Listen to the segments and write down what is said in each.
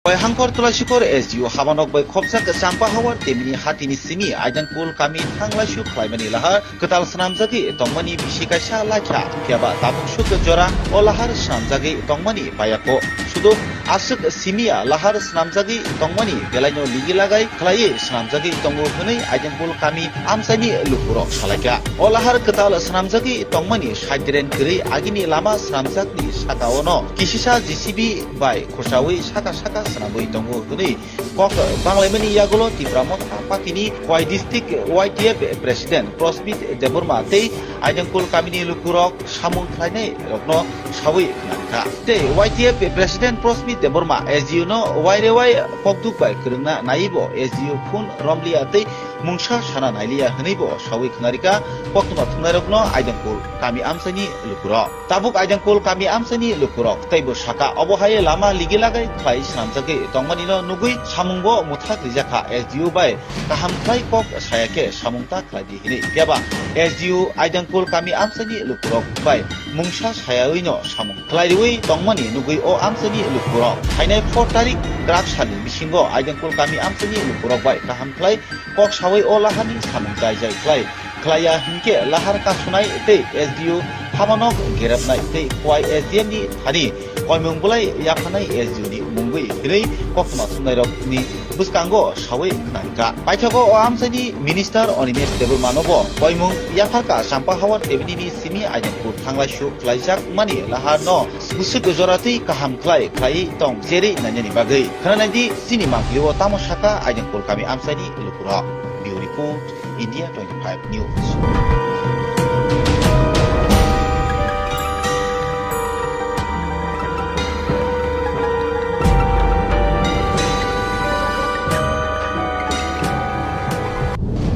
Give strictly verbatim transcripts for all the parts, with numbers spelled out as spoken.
Bai Hangkor Tulasikor S D O habanok bai khopjak Champa Hawar temini hatini simi Aidangkul kami thanglaisu khlaimani lahar kwtal swnamjagwi tongmani bisi kaisa laikha. Phiya ba tabuk suk jora o lahar swnamjagwi tongmani bayako. Sudu aswk simiya lahar swnamjagwi tongmani belaino ligi lagai khlaiwi swnamjagwi tongo hwnwi Aidangkul kami amchaini lukurok salaikha. O lahar kwtal swnamjagwi tongmani side drain kwrwi agini lama swnamjakni saka-ono kisisa J C B bai khursawi saka saka swnamwi tongo hwnwi kok banglaimani yagulo Tipra Motha Partyni Y District Y T F President Prosmit Debbarma tei Aidangkul kamini lukurok samung khlainairokno sawi khna rwkha. Tei Y T F President Prosmit Debbarma S D O no wairewai kokduk bai kwrwngna naiwi bo S D O phone romliya tei mungsa sana nailiya hwnwi bo sawi khna rwkha koktwma thumnairokno Aidangkul kami amchaini lukurok. Tabuk Aidangkul kami amchaini lukurok teibo saka obo hai lama ligi lagai khlai swnamjagwi tongmanino nugwi samungbo mwthak rijakha S D O bai kaham khlai kok saya khe samung ta khlai di hwnwi. Phiya ba S D O Aidangkul kami amchaini lukurok bai mungsa sayawino samung khlai rwui tongmani nugwi o amchaini lukurok phainai four tarik kwrak salni bisingo Aidangkul kami amchaini lukurok bai kaham khlai kok sawi o laharni samung jai jai khlai khlaiya hinkhe lahar kasunai tei S D O habanok gerepnai tei Y S D M ni thani koimung bulai yaphanai S D O ni mungwi hwnwi koktwma thumnairokni bwskango sawi khna rwkha. Paithago o amchaini Minister Animesh Debbarmano bo koimung yapharkha Champa Hawar temini simi Aidangkul thanglaisu khlaijakmani laharno bwswk joratwi kaham khlai khlai tong jerwi nainani bagwi. Khna naidi chini mangpilio tamo saka Aidangkul kami amchaini lukurok. Bureau Report, India twenty-five News.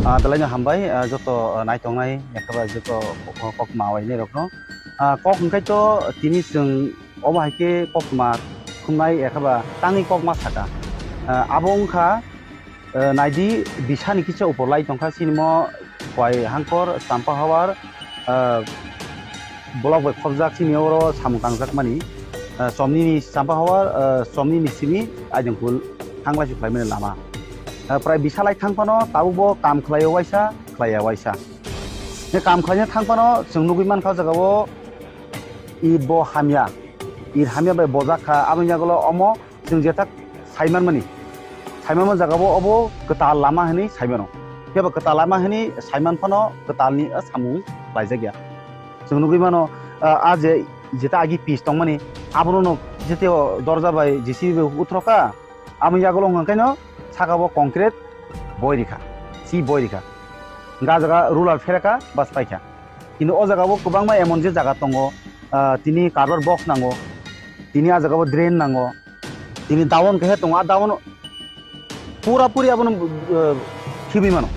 Ah, belai no hambai, ah, joto, ah, naitongnai, ekheba joto kok, kok ma wainai rokno. Ah, kok hwnkhe to tini chwng omo hai khe koktwma thumnai ekheba tangwi kok ma saka. Ah, abo wngkha, ah, naidi bisani kisa upor lai tongkha sinimo Khwai Hangkor Champa Hawar, ah, block bai khopjak sini oro samung tangjakmani. Ah, chomnini Champa Hawar, ah, chomnini simi Aidangkul thanglaisu khlaimani lama. Ah, prai bisa lai thang phano tabukbo kam khlaio waisa, khlaiya waisa. Hwnkhe kam khlaina thang phano chwng nugwi mankha o jagao it bo hamya, it hamya bai bojak kha, aboni yagulo omo chwng jethak saimanmani, saimanma jagao obo kwtal lama hwnwi saimano. Phiya ba kwtal lama hwnwi saiman phano kwtalni a samung khlaijakya. Chwng nugwi mano, ah, a je jeta agi pis tongmani, abono no jete o dorja bai J C B bai uthro kha, aboni yagulo hwnkha khe no saka o concrete boi rikha, si boi rikha. Hwnkhe a jaga ruler phereka bas paikha. Kintu o jaga o kwbangma emon je jaga tongo, ah, tini cardboard box nango, tini a jaga o drain nango, tini daon khe tongo, a daon pura puri abono, ah, khibwi mano.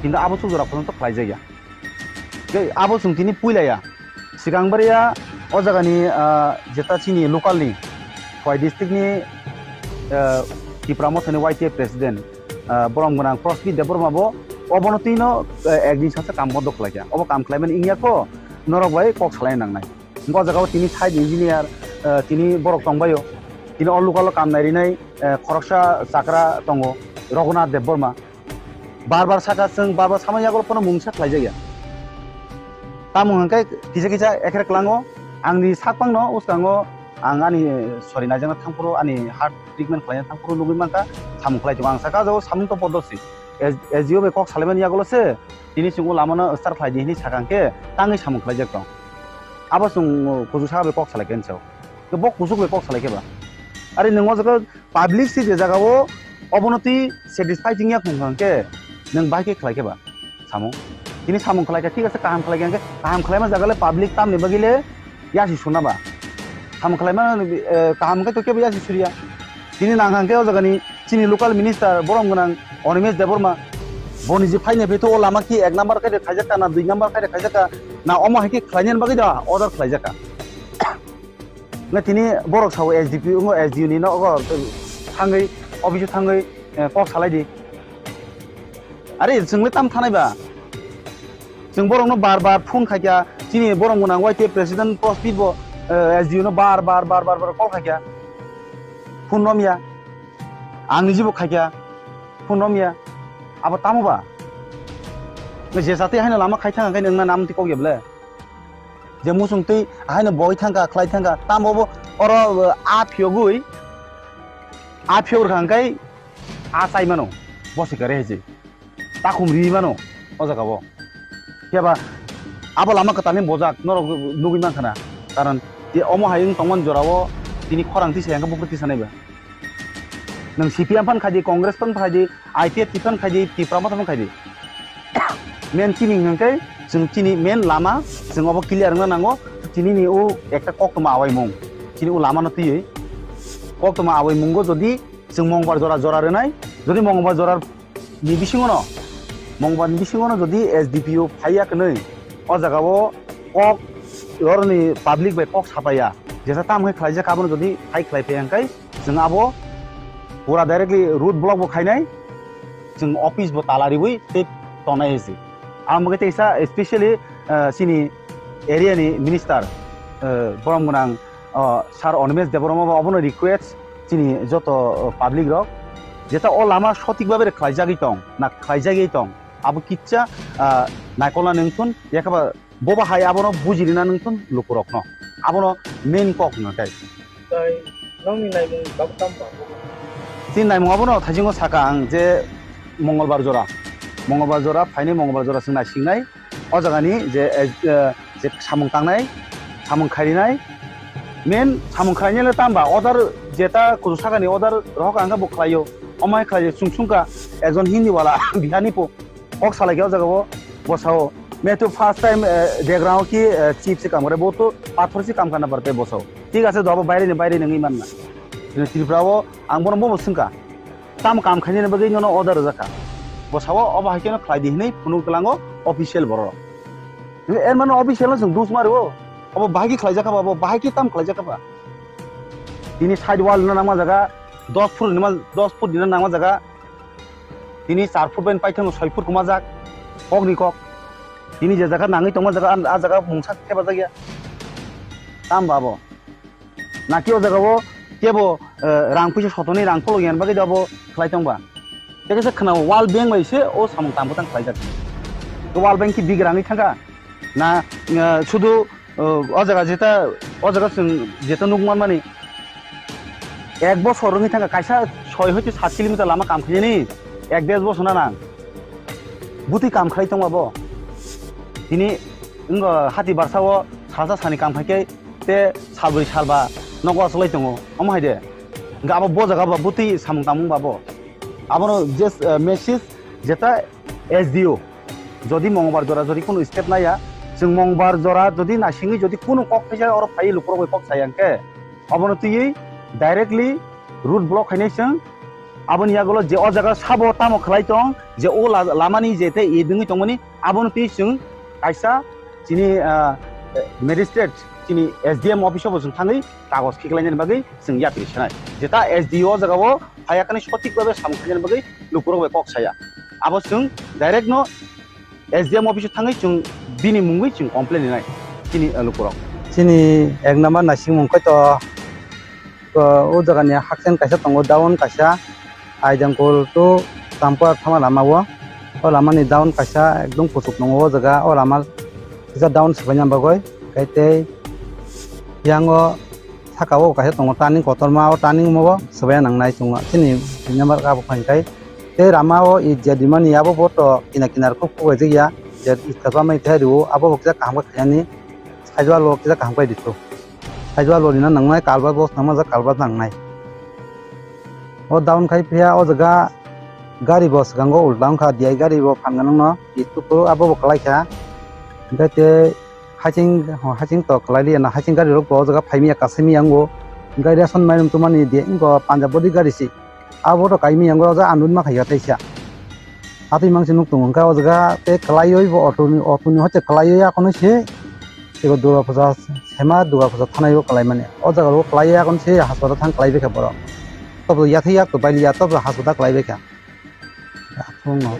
Kintu abo suk jora porjonto khlai jakya. Tei abo chwng tini puilaya. Swkang bwrwiya o jagani, ah, jeta chini local ni Khwai district ni, ah, Tipra Mothani Y T F president, ah, borom gwnang Prosmit Debbarma bo obono twino, ah, ekdin sasa kam bondo khlaikha. Obo kam khlaimani wngya kho norok bai kok salaina nangnai. Hwnkhe o jagao tini site engineer, ah, tini borok tongbaio. Tini o local o kam nairinai, ah, khoroksa chakra tongo, Raghunath Debbarma. Bar bar saka chwng, bar bar samani yagulo phano mungsa khlaijakya. Tamo hwnkhe kisa kisa ekher klango, angni sakpangno uskango ang ani sori naijakna thangphuru, ani heart treatment khlaina thangphuru nugwi mankha, samung khlai tongo. Ang sakha, "O samung to podosi, S-, S D O bai kok salaimani yagulo se tini chwng o lamano start khlai di," hwnwi sakha, hwnkhe tangwi samung khlaijak tong. Abo chwng kuchuk saka bai kok salai khe, hwnwi sao. Bo kuchuk bai kok salai khe ba? Are nwng o jaga public si je jaga o obono twi satisfy wngya khung kha hwnkhe nwng bahai khe khlai khe ba samung? Tini samung khlai kha, thik ase, kaham khlai kha hwnkhe, kaham khlaima jaga le public tamni bagwi le yasi suna ba? Samung khlaima, eh, kaham hwnkhe to kebo yasi suriya. Tini nang hwnkhe o jagani chini local minister borom gwnang Animesh Debbarma, boni je phaini phetho o lama ki ek number khaide khaijak kha na dui number khaide khaijak kha na, omo hai khe khlainani bagwi da order khlaijak kha. Hwnkhe tini borok sao S D P, wngo S D O ni nogo thangwi, office o thangwi, eh, kok salai di. Are chwng le tam thanai ba? Chwng borok no bar bar phone khaikha, chini borom gwnang Y T F president Prosmit bo, eh, S D O no bar bar, bar bar, bar call khaikha. Phone romya. Ang ni jibo khaikha, phone romya. Abo tamo ba? Je jati haino lama khai thang khe nang na nam ti kok ya ble. Je musung twi haino boi thangka, khlai thangka, tamo bo oro, uh, a phiyogwi, a phiyog rwkha hwnkhe a chai mano, bosi kare hai se. Takhum ri mano, o jaga o. Phiya ba abo lama kwtalni bojak norok nugwi mankha na. Karon je omo hai wng tongmani jora o tini khorang tisa yang khe buphuru tisa nai ba. Nwng C P M phan khai di, Congress phan khai di, I P F T phan khai di, Tipra Motha phan khai di. Main chini hwnkhe chwng chini main lama, chwng obo clear wngna nango. Chini ni o ekta koktwma awaimung, chini o lama no twiwi koktwma awaimungo jodi chwng Mongbar jora jora rwnai, jodi Mongbar jora ni bisingo no, Mongbar ni bisingo no jodi S D P O phaiya kwnwi, o jaga o kok, oroni public bai kok sapaiya, jesa tamo khe khlaijak, abono jodi phai khlai phaiya hwnkhe, chwng abo pura directly road block bo khainai, chwng office bo tala riwi tei tongnai hai se. Ang bo khe teisa specially, ah, chini area ni minister, ah, borom gwnang, ah, Sir Animesh Debbarma bo obono request chini joto, ah, public rok, jeta o lama sotik babe khlaijagwi tong, na khlaijagwi tong, abo kitsa, ah, naikolna nengthun, yakhaba boba hai abono bujirina nengthun lukurokno. Abono main kok hwnkhe. Tai nokni naimung tabuk tamo ba? Chini naimung abono thaisingo saka ang je Mongolbar jora. Mongolbar jora, phaini Mongolbar jora chwng naisingnai. O jagani je, eh, eh, je samung tangnai, samung kharinai. Main samung khainai le tamba order jeta kuchuk sakani order rohok ang khe bo khlaio. Omai khlaio chwng sungkha ekjon Hindi wala bihani po. Kok salai khe o jaga o bosao. Me to first time, eh, degrao ki, eh, chief se kam kare, bo to pathor se kam karna parte bosao. Thik ase, dobo baire ni baire nangwi manna. Chini Tripura o ang bono bobo swngkha. Tam kam khainani bagwi nono order rwjakha. Bosao obo hai kheno khlai di hinwi phunuk tlango official borok. Hinwi er mano official no chwng dus maro. Obo bahai ki khlaijak kha ba, obo bahai ki tam khlaijak kha ba. Tini side wall no nangma jaga dos foot ni ma, dos foot ni no nangma jaga. Tini char foot bai paithango soi foot kwmajak kokni kok. Tini je jaga nangwi tongma jaga, a jaga mungsa khe bajak ya. Tam ba bo. Naki o jaga o kebo, eh, rang puisa sotoni rang polo yan bagwi da bo khlai tong ba. Tei kaisa khna wall beng bai se o samung tang bwtang khlaijak. Wall beng ki big rangwi thangkha. Na, eh, sudu O, o jaga jeta, o jaga chwng jeta nuk manmani, ek bosor wngwi thangkha, kaisa soi hoite sat kilometer lama kam khainani, ek dej bosor na nang. Bwtwi kam khlai tongma bo. Tini wngkha hati barsa o salsa sani kam khaikhe te salbrwi salba nogo achaklai tongo, omo hai de. Hwnkhe abo bo jaga ba bwtwi samung tangmung ba bo. Abono just, eh, message jeta S D O, jodi Mongbar jora jodi kunu step naya, chwng Mongbar jora jodi naisingwi jodi kunu kok khaisa oro phaiwi lukurok bai kok saya hwnkhe, abono twiwi directly road block khainai chwng. Aboni yagulo je o jaga sabo tamo khlai tong, je o la-, lamani je tei e dwngwi tongmani, abono twi chwng kaisa chini, ah, magistrate, chini S D M office o bo chwng thangwi kagoj khiklainani bagwi chwng yapri sanai. Jeta S D O o jaga o phaiya kani sothik babe samung khainani bagwi lukurok bai kok saya. Abo chwng direct no S D M office o thangwi chwng bini mungwi chwng complain rinai chini, eh, lukurok. Chini ek number naisingmung khe to, to o jaga ni hakchen kaisa tongo, down kaisa, Aidangkul to Champur thama lama o. O lama ni down kaisa ekdom kuchuk tongo o jaga, o lama kisa down swbaina bagwi. Khe tei yang o saka o kaisa tongo turning kotorma, o turning mo swbaiya nangnai chwng chini number abo khainkai. Tei rama o i je dimani abo bo to kinar kinar kuk kuk bai jagya, je iska chamai thai rio, abo bo kisa kaham khe khaiyani, side wall o kisa kaham khe ritu. Side wall o rina nangnai, culvert box nangma jak culvert nangnai. O down khai phiya o jaga gari bo swkango ulta wngkha, D I gari bo phan gwnangno, i tuku abo bo kwlai kha. Hwnkhe tei haching, haching to kwlai liya na, haching gari rok bo o jaga phai miya, kasai miya wngo. Hwnkhe ration mairum tumani di wngkha, Punjab body gari si. Abo to kaimi yango ja anut ma khaiya teisa. Atwi mangsi nuk tongo, hwnkhe o jaga tei kwlaiwi bo auto ni, auto ni hoite kwlaiwi akono se. Ego Durga Puja sema, Durga Puja thanai o kwlai mani. O jaga o kwlaiwi akono se hospital thang kwlai baikha borok. Tobo yathai yak to baili ya, tobo hospital kwlai baikha. Athung no.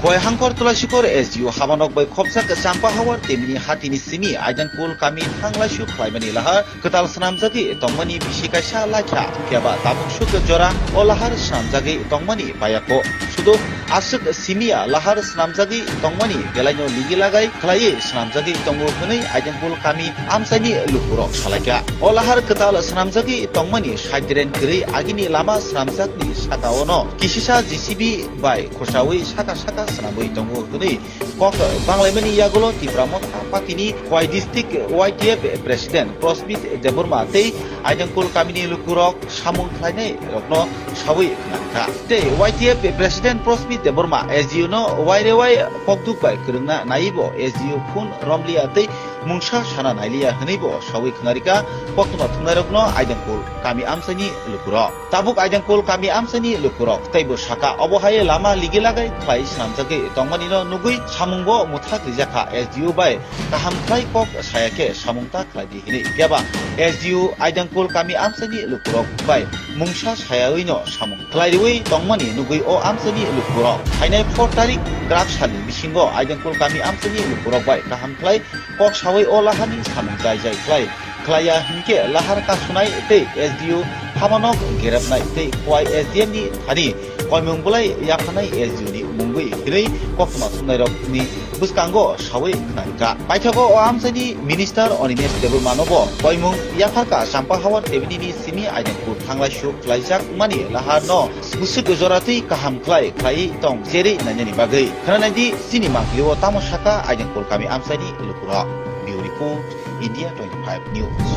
Koihangkor Tulashikor S D O habanok bai khopjak Champahawar temini hatini simi Aidangkul kami thanglaisu khlaimani lahar kwtal swnamjagwi tongmani bisi kaisa laikha, phiya ba tabuk suk jora o lahar swnamjagwi tongmani bayako. Sudo aswk simiya lahar swnamjagwi tongmani belaino ligi lagai khlaiwi swnamjagwi tongo hwnwi Aidangkul kami amchaini lukurok salaikha. O lahar kwtal swnamjagwi tongmani side drain kwrwi agini lama swnamjakni saka-ono kisisa J C B bai khorchaui saka saka swnamwi tongo hwnwi kok banglaimani yagulo Tipra Motha Party ni Khowai District Y T F President Prosmit Debbarma tei Aidangkul kamini lukurok samung khlainai rokno saui khna kha. Tei Y T F President Prosmit Debbarma S D O no wairewai kokduk bai kwrwngna naiwi bo S D O phone romliya tei mungsa sana nailiya hwnwi bo saui khna rikha koktwma thumnairokno Aidangkul kami amchaini lukurok. Tabuk Aidangkul kami amchaini lukurok teibo saka obo hai lama ligi lagai khlai swnamjagwi tongmani no nugwi samung bo mwthak rijak kha S D O bai kaham khlai kok saya khe samung ta khlai di hwnwi. Phiya ba S D O Aidangkul kami amchaini lukurok bai mungsa sayaui no samung khlai riui tongmani nugwi o amchaini lukurok phainai four tarik kwrak salni bisingo Aidangkul kami amchaini lukurok bai kaham khlai kok saui o laharni samung jai jai khlai khlaiya hinkhe lahar kasunai tei S D O habanok gerepnai tei Khowai S D M ni thani koimung bolai yaphanai S D O ni mungwi hinwi koktwma thumnairokni bwskango saui khna rikha. Paithago o amchaini Minister Animesh Debbarmano bo koimung yapharkha Champahawar temini simi Aidangkul thanglaisu khlaijak mani laharno bwswk joratwi kaham khlai khlai tong jerwi nainani bagwi. Khna naidi chini mangpili o tamo saka Aidangkul kami amchaini lukurok. Bureau Report, India twenty-five News.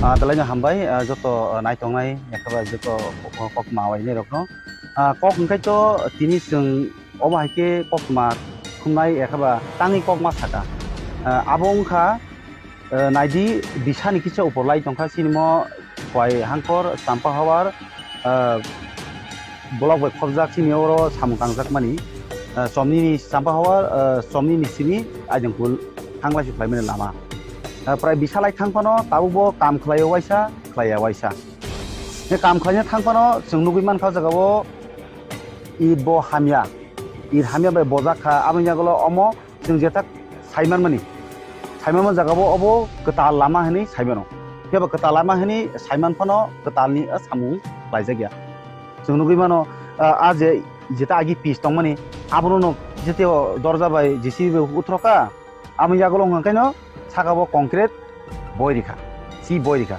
Ah, belai no hambai, ah, joto, ah, naitongnai, ekheba joto kok, kok ma wainai rokno. Ah, kok hwnkhe to tini chwng obo hai khe koktwma thumnai ekheba tangwi kok ma saka. Ah, abo wngkha, ah, naidi bisani kisa upor lai tongkha sinimo Khowai Hangkhor Champahawar, ah, block bai khopjak sini oro samung tangjakmani. Ah, chomnini Champahawar, ah, chomnini simi Aidangkul thanglaisu khlaimani lama. Ah, prai bisalai thang phano tabukbo kam khlaio waisa, khlaiya waisa. Hwnkhe kam khlaina thang phano chwng nugwi mankha o jagao it bo hamya, it hamya bai bojak kha, aboni yagulo omo chwng jethak saimanmani, saimanma jagao obo kwtal lama hinwi saimano. Phiya ba kwtal lama hinwi saiman phano kwtalni a samung khlaijakya. Chwng nugwi mano, ah, a je jeta agi pis tongmani, abono no jete o dorja bai J C B bai uthro kha, aboni yagulo hwnkha khe no saka bo concrete boi rikha, si boi rikha.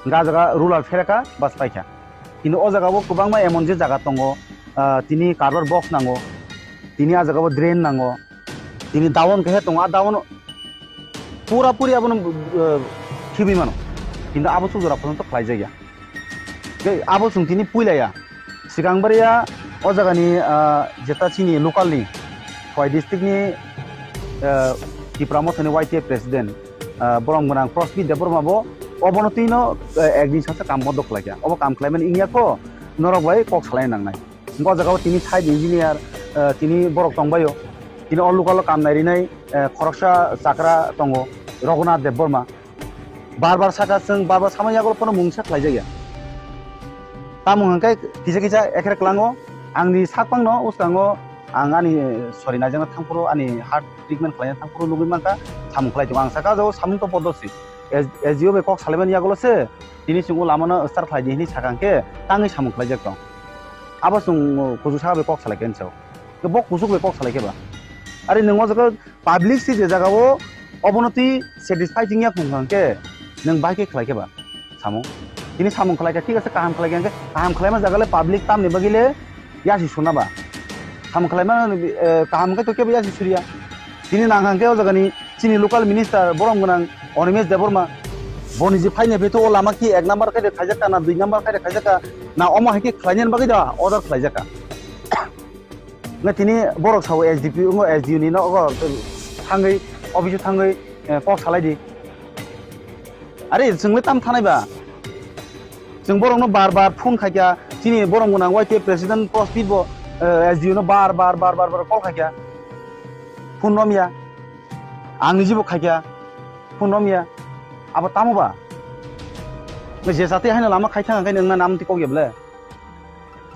Hwnkhe a jaga ruler pherekha, bas paikha. Kintu o jaga o kwbangma emon je jaga tongo, ah, tini carver box nango, tini a jaga o drain nango, tini down khe tongo, a down pura puri abono, ah, khibwi mano. Kintu abo sujura phono to khlai jakya. Tei abo chwng tini puilaya. Swkang bwrwiya o jagani, ah, jeta chini local ni, Khowai district ni, ah, Tipra Mothani Y T F president, ah, borom gwnang Prosmit Debbarma bo obono twino, ah, ekdin sasa kam bondo khlaikha. Obo kam khlaimani wngya kho norok bai kok salaina nangnai. Hwnkhe o jagao tini site engineer, ah, tini borok tongbaio. Tini o local o kam nairinai, ah, khoroksa chakra tongo, Raghunath Debbarma. Bar bar saka chwng, bar bar samani yagulo phano mungsa khlaijakya. Tamo hwnkhe kisa kisa ekhere klango, angni sakpangno uskango ang ani sori naijakna thangphuru, ani heart treatment khlaina thangphuru nugwi mankha, samung khlai tongo. Ang saka o samung to podosi. S-, S D O bai kok salaimani yagulo se, tini chwng o lamano start khlai di hinwi saka hwnkhe tangwi samung khlaijak tong. Abo chwng kuchuk saka bai kok salai khe hinwi sao. Bo kuchuk bai kok salai khe ba. Are nwng o jaga public si je jaga o obono twi satisfy wngya khung kha hwnkhe nwng bahai khe khlai khe ba samung. Tini samung khlai kha, thik ase, kaham khlai kha hwnkhe, kaham khlaima jaga le public tamni bagwi le yasi suna ba. Samung khlaima, eh, kaham hwnkhe to kebo yasi suriya. Tini nang hwnkhe o jagani chini local minister borom gwnang Animesh Debbarma boni je phaini phetho o lama ki ek number khaide khaijak kha na dui number khaide khaijak kha na omo hai khe khlainani bagwi da order khlaijak kha. Wngkha tini borok sao S D P wngkha S D O ni nogo thangwi office o thangwi, eh, kok salai di. Are chwngno tam thanai ba. Chwng borokno bar bar phone khaikha, chini borom gwnang Y T F president Prosmit bo, eh, S D O no bar bar, bar bar, bar call khaikha. Phone romya. Ang ni jibo khaikha, phone romya. Abo tamo ba? Je jati haino lama khai thang khe nang na nam ti kok ya ble.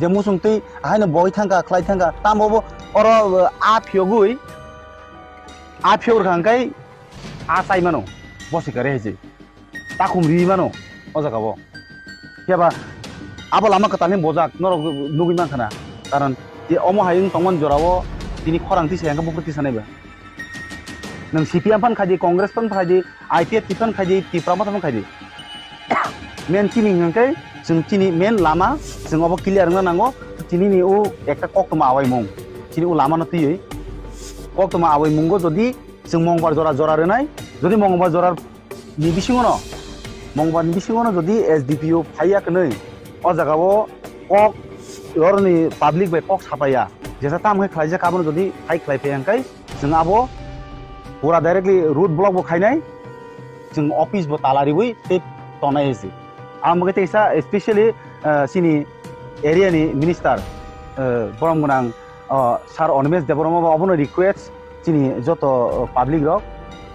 Je musung twi haino boi thangka, khlai thangka, tamo bo oro, uh, a phiyogwi, a phiyog rwkha hwnkhe a chai mano, bosi kare hai se. Takhum ri mano o jaga o. Phiya ba abo lama kwtal ni bojak norok nugwi mankha na. Karon je omo hai wng tongmani jora o tini khorang tisa yang khe buphuru tisa nai ba. Nwng C P M phan khai di, Congress phan khai di, I P F T phan khai di, Tipra Motha phan khai di. Main chini hwnkhe chwng chini main lama, chwng obo clear wngna nango. Chini ni o ekta koktwma awaimung, chini o lama no twiwi koktwma awaimungo jodi chwng Mongbar jora jora rwnai, jodi Mongbar jora ni bisingo no, Mongbar ni bisingo no jodi S D P O phaiya kwnwi o jaga o kok oroni public bai kok sapaiya, jesa tam khe khlaijak abono jodi phai khlai phai hwnkhe chwng abo pura directly road block bo khainai, chwng office bo tala riwi tei tongnai hai se. Ang bo khe teisa specially, uh, chini area ni minister, uh, borom gwnang, uh, sir Animesh Debbarma bo obono request chini joto, uh, public rok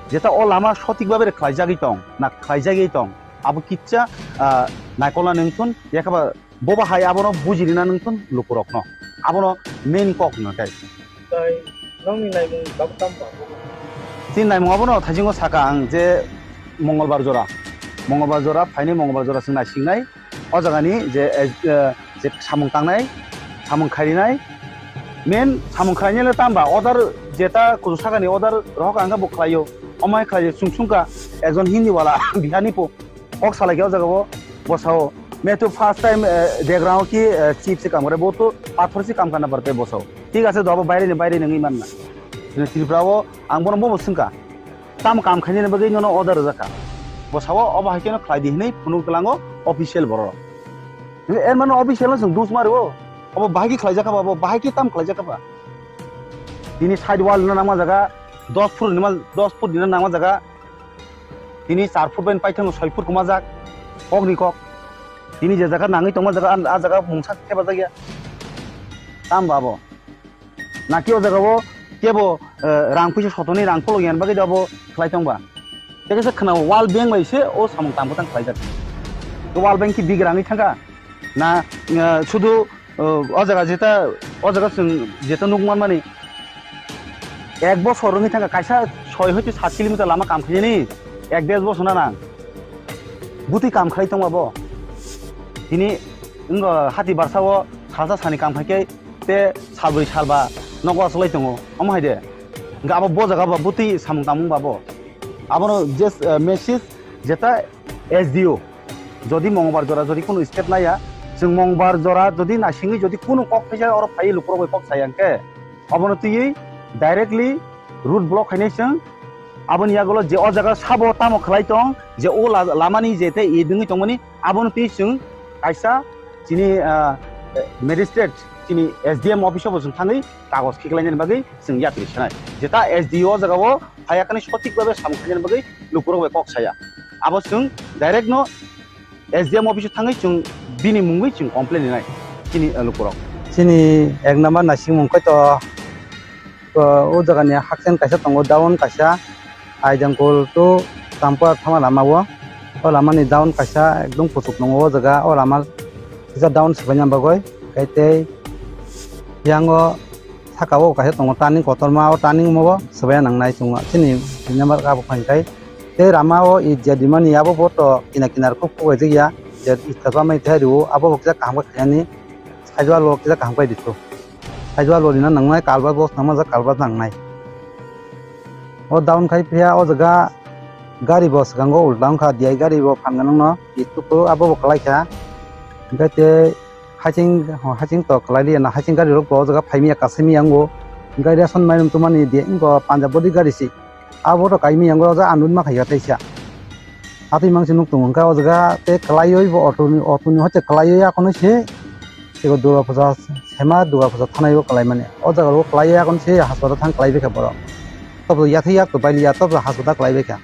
jeta o lama sotik babe khlaijagwi tong na khlaijagwi tong abo kitsa, uh, naikolna nengthun yakhaba. Boba hai abono bujirina nungthun lukurokno. Abono main kok hwnkhe. Tai nokni naimung tabuk tamo ba? Chini naimung abono thaisingo saka ang je Mongolbar jora. Mongolbar jora phaini Mongolbar jora chwng naisingnai. O jagani je, eh, eh, je samung tangnai, samung kharinai. Main samung khainai le tamba order jeta kuju sakani order rohok ang khe bo khlaio. Omai khlaio chwng sungka ekjon Hindi wala Bihar ni po. Kok salai khe o jaga o bosao. Me tu first time, eh, degrao ki, eh, chief se kam kare, bo tu pathor se kam karna parte bosao. Thik ase, dobo baire ni baire nangwi manna. Chini Tripura o ang bono bobo swngkha. Tam kam khainani bagwi nono order rwjakha. Bosao obo hai kheno khlai di hinwi phunuk tlango official borok. Er mano official no chwng dus maro. Obo bahai ki khlai jakha ba, obo bahai ki tam khlai jakha ba. Tini side wall no nangma jaga dos foot ni ma, dos foot ni no nangma jaga. Tini char foot bai paithango soi foot kwmajak kokni kok. Tini je jaga nangwi tongma jaga, a jaga mungsa khe bajak ya. Tam ba bo. Naki o jaga o kebo, eh, rang puisa sotoni rang polo yan bagwi da bo khlai tong ba. Tei kaisa khna wall beng bai se o samung tang bwtang khlaijak. Wall beng ki big rangwi thangka. Na, eh, sudu O, o jaga jeta, o jaga chwng jeta nuk manmani, ek bosor wngwi thangkha, kaisa soi hoite sat kilometer lama kam khainani, ek dej bosor na nang. Bwtwi kam khlai tongma bo. Tini wngkha hati barsa o salsa sani kam khaikhe te salbrwi salba nogo achaklai tongo, omo hai de. Hwnkhe abo bo jaga ba bwtwi samung tangmung ba bo. Abono just, eh, message jeta S D O. Jodi Mongbar jora jodi kunu step naya, chwng Mongbar jora jodi naisingwi jodi kunu kok phaisa oro phaiwi lukurok bai kok saya hwnkhe, obono twiwi directly road block khainai chwng. Aboni yagulo je o jaga sabo tamo khlai tong, je o la-, lamani je tei e dwngwi tongmani, abono twi chwng kaisa chini, ah, magistrate, chini S D M office o bo chwng thangwi kagoj khiklainani bagwi chwng yapri sanai. Jeta S D O o jaga o phaiya khani sothik babe samung khainani bagwi lukurok bai kok saya. Abo chwng direct no S D M office o thangwi chwng bini mungwi chwng complain rinai chini, eh, lukurok. Chini ek number naisingmung khe to, to o jaga ni hakchen kaisa tongo, down kaisa, Aidangkul to Tampura thama lama o. O lama ni down kaisa ekdom kuchuk tongo o jaga, o lama kisa down swbaina bagwi. Khe tei yang o saka o kaisa tongo turning kotorma, o turning mo swbaiya nangnai chwng chini number abo khainkhai. Tei rama o id je dimani abo bo to kina kinar kuk kuk bai jagya, je ita bamai thai rio abo bo kisa kaham khe khainani, side wall o kisa kaham khe ditu, side wall o rina nangnai, kalba bo tangma jak kalba nangnai. O down khai phiya o jaga gari bo swkango ulta wngkha, D I gari bo phan gwnangno id kuk kuk abo bo kwlai kha. Hwnkhe tei Haching, ho, haching to kwlai liya na, haching gari rok bo o jaga phai miya, kasai miya wngo. Hwnkhe ration mairum tumani di, wngkha Punjab body gari si. Abo to kai miya wngo, o jaga ang nukma khaikha teisa. Atwi mangsi nuk tongo, hwnkhe o jaga tei kwlaiwi bo auto ni, auto ni hoite kwlaiwi akhonwi se. Ego Durga Puja, sema Durga Puja thanai o kwlai mani. O jaga o kwlaiwi akhonwi se hospital thang kwlai baikha borok. Tobo yathai yak to bailiya, tobo hospital kwlai baikha.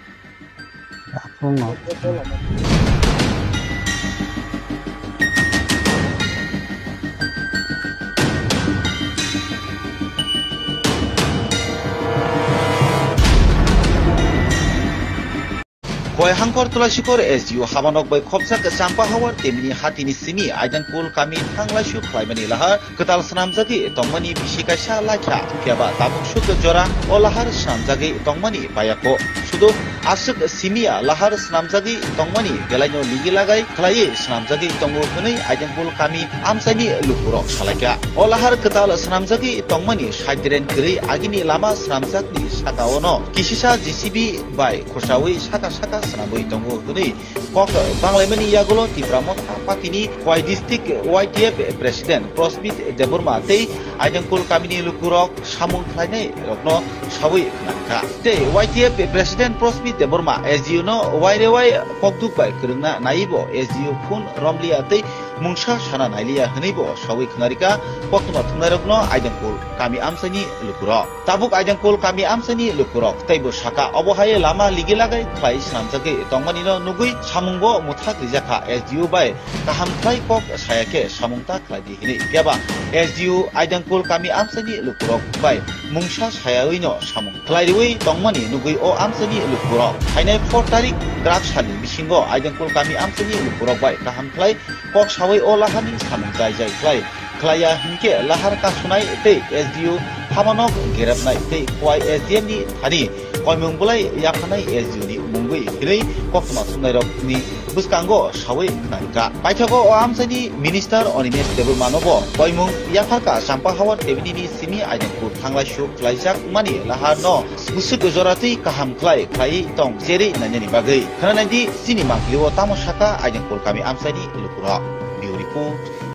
Bai Hangkor Tulashikor S D O habanok bai khopjak Champa Hawar temini hatini simi Aidangkul kami thanglaisu khlaimani lahar kwtal swnamjagwi tongmani bisi kaisa laikha, phiyaba tabuk suk jora o lahar swnamjagwi tongmani bayako. Sudo aswk simiya lahar swnamjagwi tongmani belaino ligi lagai khlaiwi swnamjagwi tongo hwnwi Aidangkul kami amchaini lukurok salaikha. O lahar kwtal swnamjagwi tongmani saidiren kwrwi agini lama swnamjakni saka-ono kisisa J C B bai khursawi saka saka swnamwi tongo hwnwi kok banglaimani yagulo Tipra Motha Partyni Khowai District Y T F President Prosmit Debbarma tei Aidangkul kamini lukurok samung khlainai rokno sawi khna kha. Tei Y T F President Prosmit Debbarma S D O no wairewai kokduk bai kwrwngna naiwi bo S D O phone romliya tei mungsa sana nailiya hwnwi bo sawi khna rikha koktwma thumnairokno Aidangkul kami amchaini lukurok. Tabuk Aidangkul kami amchaini lukurok teibo saka obo hai lama ligi lagai khlai swnamjagwi tongmani no nugwi samung bo mwthak rijak kha S D O bai kaham khlai kok saya khe samung ta khlai di hwnwi. Phiya ba S D O Aidangkul kami amchaini lukurok bai mungsa sayawi no samung khlai riwi tongmani nugwi o amchaini lukurok phainai four tarik kwrak salni bisingo Aidangkul kami amchaini lukurok bai kaham khlai kok sawi o laharni samung jai jai khlai khlaiya hinkhe lahar kasunai tei S D O habanok gerepnai tei Khowai S D M ni thani koimung bwlai yaphanai S D O ni mungwi hwnwi koktwma thumnairokni bwskango sawi khna rikha. Paithago o amchaini Minister Animesh Debbarma no bo koimung yapharkha Champa Hawar temini simi Aidangkul thanglaisu khlaijak mani lahar no bwswk joratwi kaham khlai khlai tong cherwi nainani bagwi. Khna naidi chini mangpili o tamo saka Aidangkul kami amchaini lukurok. Bureau Report,